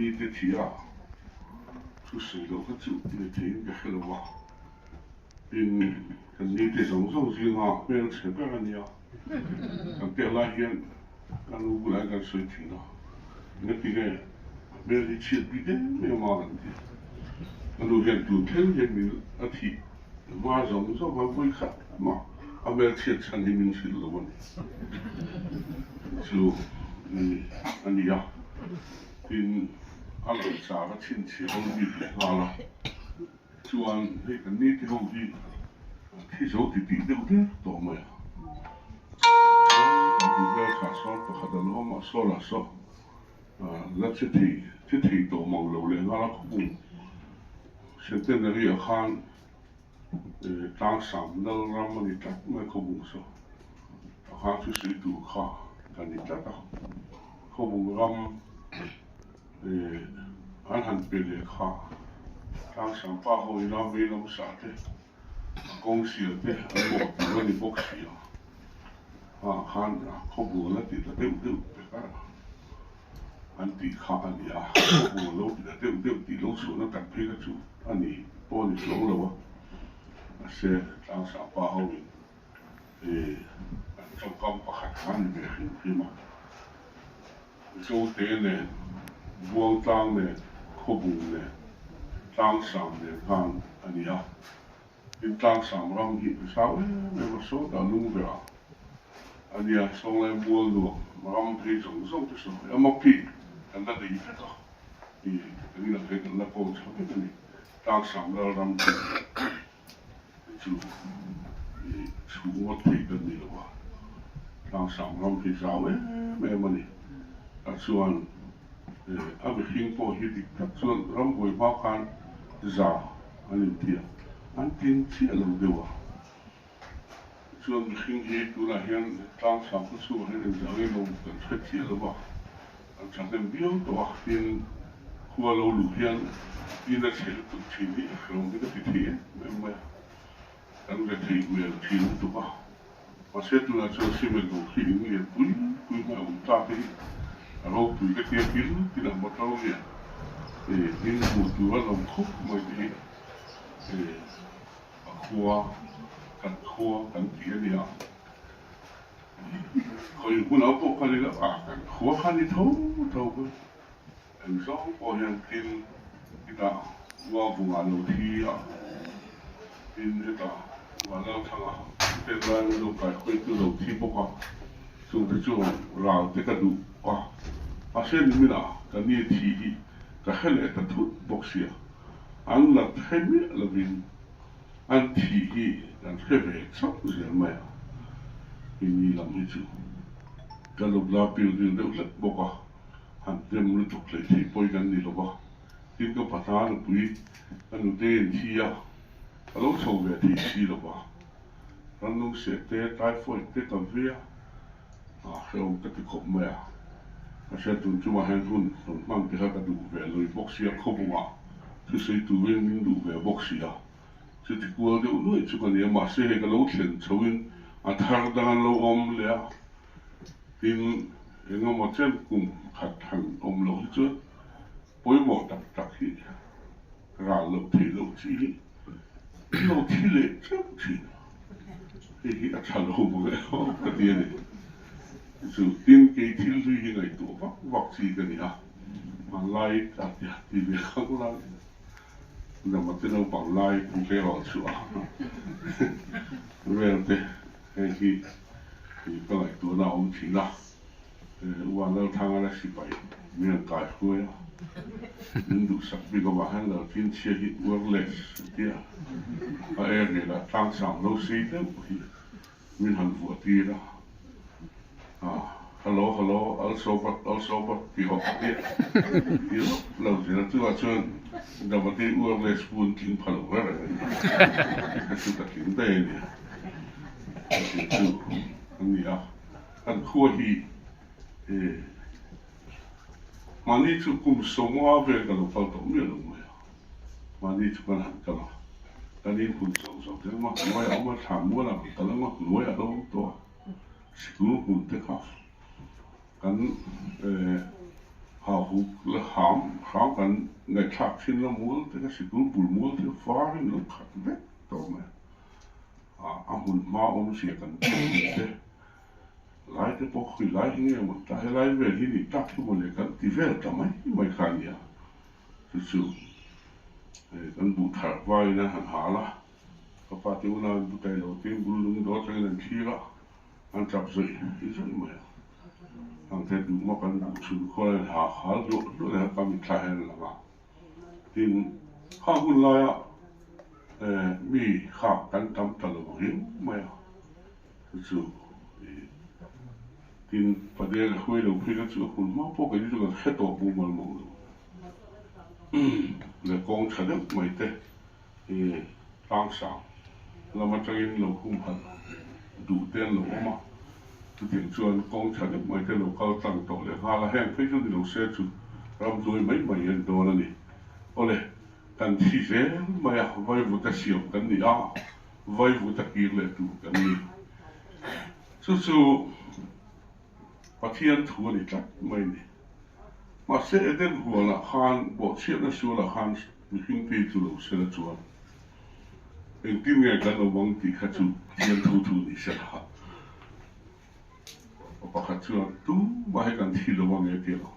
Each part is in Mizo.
ni te thih a thu sawi loh kha chu ni theiin ka hre lo a, tin kan ni te zawng zawng zinga hmelchhe ber a nia, kan pek lai hian ka nu bulah hian kan sawi thin a, engati nge hmel hi chhiat bik em em a kan ti, ka nu hian tun thleng hian min a thih hma zawng zawng a vawi khat mah a hmel chhiat chhan hi min hrilh lo a ni chu a ni a, tin a lang char a chhinchhiah awm bik leh nghal a, chuan hei kan nite ho hi thi zo ti tih deuh der tawh mai a, chuan a hmel kha sawn pakhat an awm a, saw lah saw la che thei che thei tawh mang lo leh nghal a khawpung centenary ah khan Tlangsam lal ram a ni tlat mai khawbung saw a khan chu sawi tur kha ka ni tlat a, khawbung ram an han pe leh kha Tlangsam pa ho ina vei lam sah te a kawng sial te an mawh tur a ni bawk si a, ah khan khawbung a la ti ta deuh deuh pek a. An tih kha a ni a, khawbung a lo ti ta deuh deuh tih lo chhuahna tak phei kha chu a ni pawh a ni chuang lo a, mahse Tlangsah pa ho in an tawngkam pakhat kha a ni ve hrim hrim a, Zote nen, Buangtlang nen, Khawbung nen, Tlangsam nen khan a ni a, tin Tlangsam ram hi a zau em em a, sawtah lung verah A nia, Sawnglai mual nuam ram phei zawng zawng te sawi a mak hi kan la nei vek a, i kan inah phei kan la kawl tha vek a ni. Tlangsam lal ram chu chu i chhung ngawt thei kan ni lo a, Tlangsam ram hi zau em em a ni. Tah chuan a mihring pawh hi dik tak chuan rambuai hma khan za an inti a, an tin chiah lo deuh a. Chuan mihring hi tunah hian tlangsang khaw chhungah hian engzah nge lo kan hre chiah lo va, an thahnem viau tawh a, tin khua lo luh hian in a chhe lutuk thin hi a hrehawm hi ka ti thei em em mai a, kan ve thei hmel thin lutuk a, mahse tunah chuan cement ho khi in lian pui pui hmai a awm tlak hi a ropui ka tia kil tin a motor lian in hmuh tur an awm khawp mai te hi. A khua, kan khua kan ti a nia. Khawi hunah pawh kha ni lo a, kan khua kha ni tho tho ka. Eng zawng pawh hian tin hetah ua vungah lo thi a, tin hetah ua Lalthanga te ran lo kai hawitu lo thi bawk a, chungte chu ral te ka duh a. Mahse niminah ka ni thi hi ka hre leh ta thut bawk sia. An la hre miah lovin an thih hi kan hre ve chauh zel mai a, keini lam hi chu ka lubla pil dil deuh hlek bawk a, han dem lutuk hlei thei pawi kan ni lo va, tin ka pahna nupui ka nute in thi a, ka lo chho ve thei si lo va, rannung seh te, typhoid te ka ve a. A hrehawm ka ti khawp mai a, ka hriat tun chungah hian hun rawn hman te kha ka duh ve lui bawk sia, khawbungah thusawi turin min duh ve bawk si a, chuti kual deuh nuaih chu ka ni a, mahse hei ka lo thlen chhoin a thar dang an lo awm leh a, tin engemaw chen kum khat han awm loh hi chuan pawimawh tak tak hi ral loh theih loh chi hi an lo thi leh teuh thin a, hei hi a tha lo bawk e aw ka ti a ni. Chu tin kei thil hlui hi ngaihtuah vak vak chi ka ni a, hmanlai ka ti a ti ve khang lai dama te naupang lai kan tleirawl chhuah a vel te hei hi ka ngaihtuahna a awm thin a. Upa Lalthanga la sipai min rawn kai hruai a, min duhsak bik avang hian Laltinchhia hi wireless a ti a, a air rel ah tlangsang lo sei deuh hi min han vuah tir a, Hello hello alsobat alsobat ti hawk a ti a, ti lawp lo zel a, chuvah chuan Damate wireless phone tling pha lo reng reng a ni, ka chu ka tling daih a ni, ka tling chu a ni a. Kan khua hi mahni chu kum sawmnga vel ka lo kal tawh miah lo mai a, mahni chu kan han kal a, kan in hun zawng zawng te anga hnuai a awm a, thla mual ah kan kal anga hnuai a lo awm tawh a, sikul hmun te kha kan. Hauhuk la hram hram kan ngaihthlak thin la mual te ka sikul bul mual te varin lo khat vek tawh mai a, a hmun hma awmzia kan biak hun te lai te pawh khawi lai hi nge maw ta helai vel hi ni tak chu mawle kan ti vel ta mai mai kha a nia chu chu kan buh thar vaiin an han hal a, ka pa te unau in butai lo tin bul lung dawr atangin an thlir a. An tap zawih zawih mai a, ang te duh mak an duh chhun khual an ha hal duah duah leh a ka mitthla hian a lang a. Tin, kha hun laia mi kha kan tam ta lo riau mai a, chu chu tin Padel a hruai lo phei kha chu a hun hma pawh kei chu kan hre tawh mumal mawng lo leh kawng tha deuh mai te Tlangsang lam atangin lo humhalh duh te an lo awm a, chutiang chuan kawng tha deuh mai te lo kal tlang tawh leh nghal a, heng phei chu ni lo se chu ramhnuai mai mai an dawn a ni. Awle, kan thi zel mai a, vaivuta siam kan ni a, vaivuta kir leh tur kan ni. Chu chu Pathian thu a ni tlat mai a ni. Mahse Eden huanah khan bawhchhiatna sualah khan Mihring phei chu lo sela chuan engtin nge kan awm ang tih kha chu Pathian thu thu ni sela. Pa pakhat chuan tumah hi kan thi lo ang e ti lo.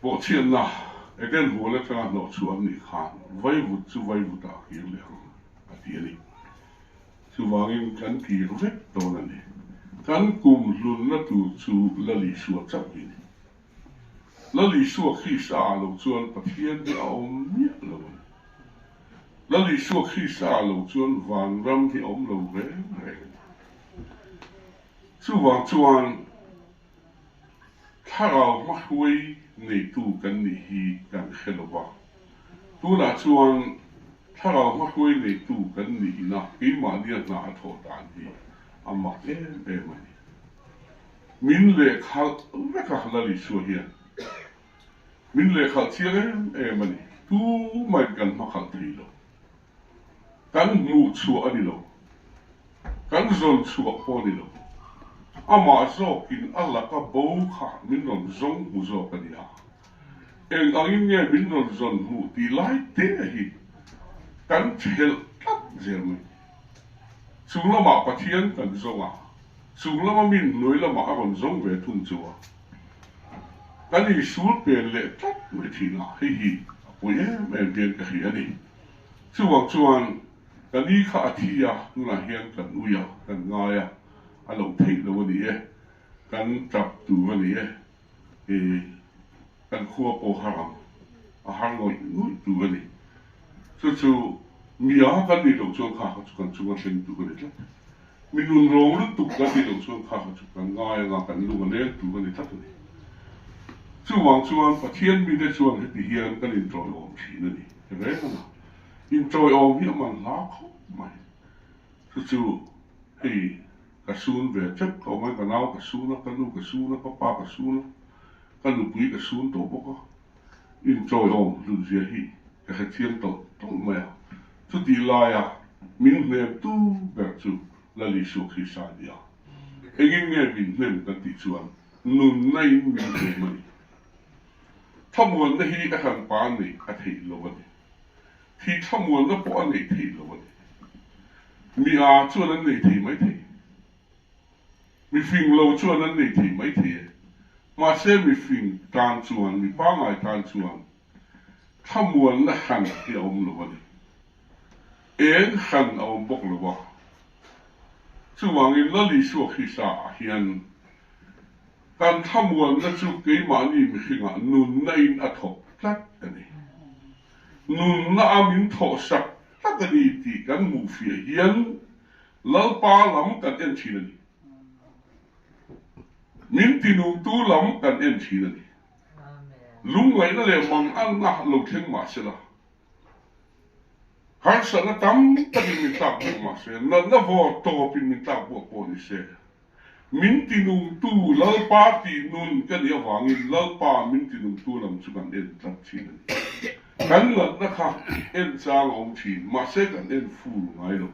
Bawhchhiatna Eden hual atanga hnawh chhuah an nih khan vaivut chu vaivutah a kir leh ang a ti a ni. Chuvangin kan kir vek dawn a ni. Kan kum hlunna tur chu Lalisua chauh hi ni. Lal Isua Krista ah lo chuan Pathian hi a awm miah lo a ni. Lal Isua Krista ah lo chuan vanram hi a awm lo reng reng a ni. Chuvang chuan thlarau hmahruai neitu kan nih hi kan hre lo va. Tunah chuan thlarau hmahruai neitu kan nih ina keimahnia hna a thawh dan hi a mak em em a ni. Min lehkhalh vek a Lal Isua hian min lehkhalh chiang em em a ni. Tumah kan hmakhalh thei lo. Kan hmuh chhuah a ni lo. Kan zawn chhuah pawh a ni lo. Amah zawkin a laka bo kha min rawn zawng hmu zawk a ni a. Eng angin nge min rawn zawn hmuh tih lai te hi kan thelh tlat zel mai. Chung lamah Pathian kan zawng a, chung lama min hnuai lamah a rawn zawng ve thung chu a. Kan insul pen leh tlat mai thin a, hei hi a pawi em em hian ka hria a ni. Chuvang chuan ka ni kha a thi a, tunah hian kan ui a, kan ngai a, a loh theih lo a ni e, kan tap tur a ni e, i kan khua pawh har ang, a har ngawih ngawih tur a ni. Chu chu mia kan nih loh chuan kha kha chu kan chunga thleng tur a ni tlat. Mi nun rawng lutuk kan nih loh chuan kha kha chu kan ngai anga kan lung a leng tur a ni tlat a ni. Chuvang chuan Pathian mite chuan heti hian kan intawiawm thin a ni reng a na. Intawiawm hi a man hla khawp mai. Chu chu hei ka sun ve teuh tawh mai, ka nau ka sun a, ka nu ka sun a, ka pa ka sun a. Ka nupui ka sun tawh bawk a, inchawiawm hlutzia hi ka hre chiang tawlh tawlh mai a. Chutih laia min hnemtu ber chu Lal Isua Krista a ni a. Engin nge min hnem kan tih chuan nunna in min hnem a ni. Thlamuanna hi a hranpa neih a theih lo a ni. Thi thlamuanna pawh a neih theih lo a ni. Mi a chuan an nei thei mai thei. Mifing lo chuan an nei thei mai thei e. Mahse mifing tan chuan, mi pangngai tan chuan thlamuanna hran hi a awm lo a ni. Eng hran a awm bawk lo a. Chuvangin Lal Isua Krista ah hian kan thlamuanna chu keimahni mihringah nunna in a thawk tlat a ni. Nunna a min thawhsak tlat a ni tih kan hmuhfiah hian Lalpa lam kan en thin a ni. Min tinungtu lam kan en thin a ni. Lungngaihna leh manganna lo thleng mah se la, harsatna tam takin min tlak buak mah se, natna vawr tawpin min tlak buak pawh ni se, Min tinungtu Lalpa tih nun ka nih avangin Lalpa min tinungtu lam chu kan en tlat thin a ni. Kan natna kha en chang a awm thin, mahse kan en ful ngai lo.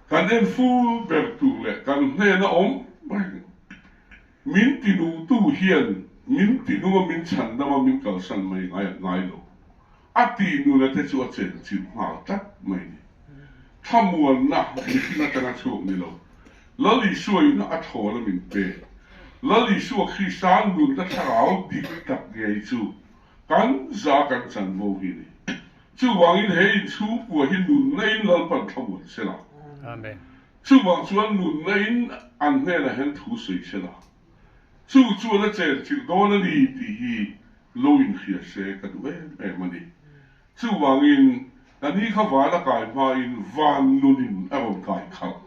Kan en ful ber tur leh kan hnena awm reng. Min tinungtu hian min tinung a min chhandam a min kalsan mai ngai ngai lo. A tihnuna te chu a chenchilh nghal tlat mai ni. Thlamuanna mihring atanga chhuak ni lo. Lal Isua in a thawn a min pek. Lal Isua Krista nunna thlarau dik tak ngei chu kan za kan chanvo hi ni. Chuvangin he inchhungkua hi nunna in Lalpan thlamuan sela. Amen. Chuvang chuan nunna in an hnenah hian thu sawi sela. Chu chuan a chenchilh dawn a ni tih hi lo inhria se ka duh em em a ni. Chuvangin ka ni kha van a kai hmain van nunin a rawn kai khalh.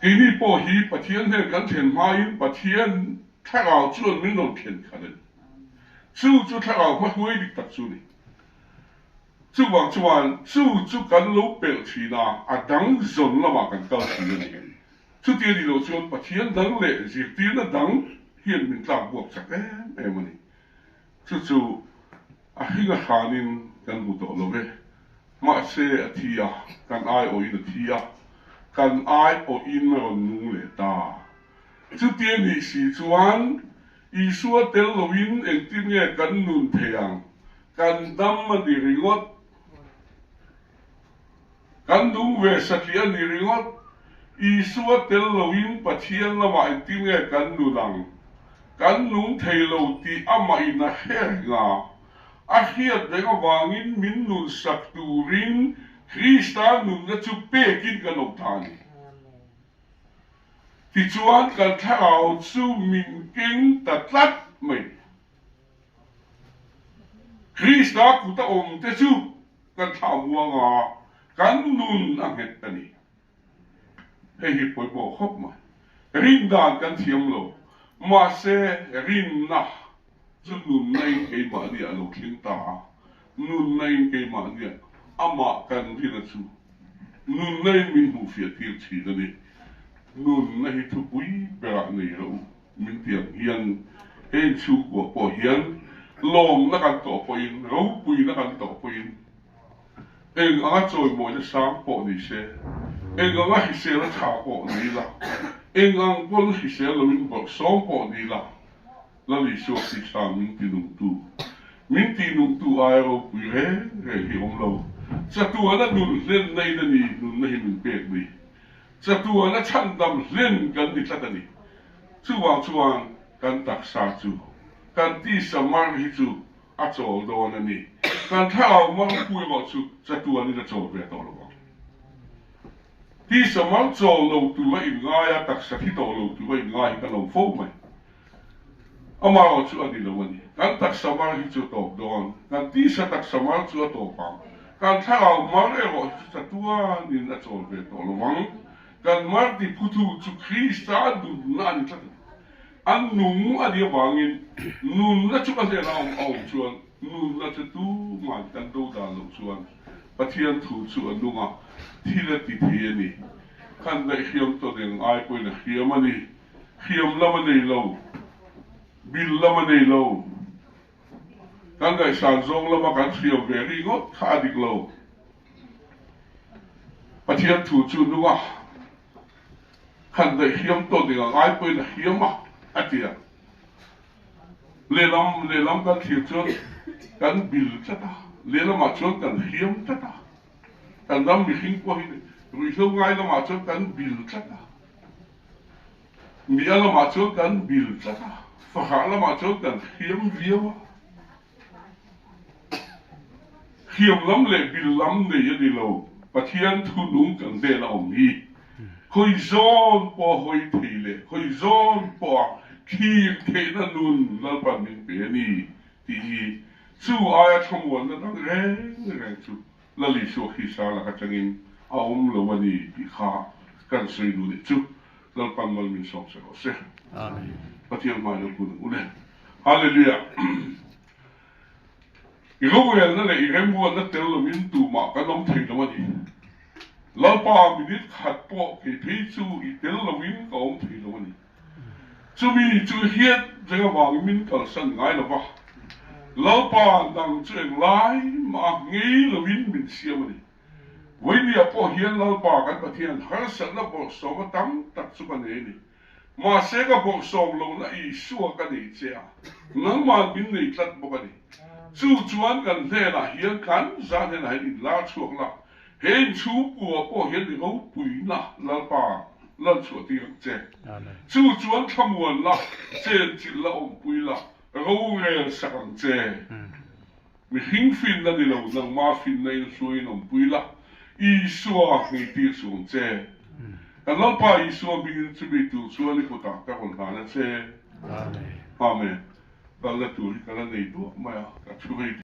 Keini pawh hi Pathian hnen kan thlen hmain Pathian thlarau chuan min rawn thlen khalh a ni. Chu chu thlarau hmahruai dik tak chu a ni. Chuvang chuan chu chu kan lo pelh thin a, a dang zawn lamah kan kal thin a ni. Chuti a nih loh chuan Pathian dang leh zirtirna dang hian min tlak buak chak em em a ni. Chu chu a hring a hranin kan hmu tawh lo ve. Mahse a thi a, kan aiawhin a thi a, kan aiawhin a rawn nung leh ta. Chuti a nih si chuan Isua tel loin engtin nge kan nun thei ang? Kan dam a ni ringawt. Kan nung ve satliah a ni ringawt. Isua tel loin Pathian lamah engtin nge kan nun ang? Kan nung thei lo tih amah in a hre reng a. A hriat reng avangin min nun sak turin Krista nunna chu pekin kan awm ta a ni. Tichuan kan thlarau chu min keng ta tlat mai. Krista kuta awmte chu kan thlah muang a, kan nun a nghet a ni. Hei hi pawimawh khawp mai. Rindan kan thiam lo, mahse rinna chu nunna in keimahni a lo thleng ta a, nunna in keimahni amah kan rin a chu nunna in min hmuhfiah tir thin a ni. Nunna hi thupui berah nei rawh u min ti ang hian heng chhungkua pawh hian lawmna kan tawh pawhin ropuina kan tawh pawhin Eng anga chawimawina sang pawh ni se, eng anga hrisel a tha pawh ni la, eng ang pawn hrisel loin bawrhsawm pawh ni la, Lal Isua Krista min ti nungtu, min tih nungtu aia ropui reng reng hi awm lo. Chatuana nun hlenna in a ni, nunna hi min pek ni. Chatuana chhandam hlen kan ni tlat a ni. Chuvang chuan kan taksa chu, kan tisa mar hi chu a chawl dawn a ni. Kan thlarau mangpu erawh chu chatuanin a chawl ve tawh lo ang. Tisa mang chawl lo tura inngai a, taksa thi tawh lo tura inngai hi kan awm fo mai. Amaherawh chu a ni lo a ni. Kan taksa mar hi chu a tawp dawn. Kan tisa taksa mar chu a tawp ang. Kan thlarau mar erawh hi chu chatuanin a chawl ve tawh lo ang. Kan mar tiphutu chu Krista nunna a ni tlat a ni. A nung a nih avangin nunna chu ka hnenah a awm chuan nunna chu tuman kan do dan loh chuan Pathian thu chu a nung a, thil a ti thei a ni. Kan daihhriam tawn eng ai pawhin a hriam a ni. Hriam lam a nei lo, bil lam a nei lo. Kan ngaihsan zawng lama kan hriam ve ringawt kha a dik lo. Pathian thu chu nung a. Khan daih hriam tawh ding a ngai pawhin a hriam a, a ti a. Lehlam lehlam kan thlir chuan kan bil tlat a, lehlamah chuan kan hriam tlat a. Kan ram mihring pawh hi ruihhlo ngai lamah chuan kan bil tlat a, mia lamah chuan kan bil tlat a, fahrah lamah chuan kan hriam viau a. Hriam lam leh bil lam nei a ni lo, Pathian thu nung kan hnena awm hi. Khawi zawn pawh a hawi thei leh khawi zawn pawh a thlir theihna nun Lalpan min pe a ni tih hi chu aia thlamuanna dang reng reng chu Lal Isua Krista lak atangin a awm lo a ni tih kha kan sawi duh leh chu Lalpan mal min sawm se rawh se. Pathian hmai lo kun ang u le. Hallelujah! I rorelna leh i remruatna tel lovin tumah kan awm thei lo a ni. Lalpa minute khat pawh kei phei chu i tel lovin ka awm thei lo a ni. Chumi chu hiat reng avangin min kalsan ngai lo va. Lalpa nang chu englai mah ngei lovin min siam a ni. Vawinia pawh hian Lalpa kan Pathian harsatna bawrhsawma tam tak chu ka nei a ni. Mahse ka bawrhsawm lohna Isua ka nei che a, nangmah min nei tlat bawk a ni. Chu chuan kan hnenah hian kan za hnenah hian inlar chhuak la, he inchhungkua pawh hian i ropuina Lalpa lanchhuah tir ang che. Chu chuan thlamuan la, chenchilh la, awmpui la, rorel sak ang che. Mihring finna ni lo, nangma finna in hruaiin awmpui la, Isua ngeitir suh ang che. Kan Lalpa Isua hmingin chumi tur chuan i kutah ka rawn hlan a che. Amen. Kalna tur hi ka la nei duah mai a, ka thu rei.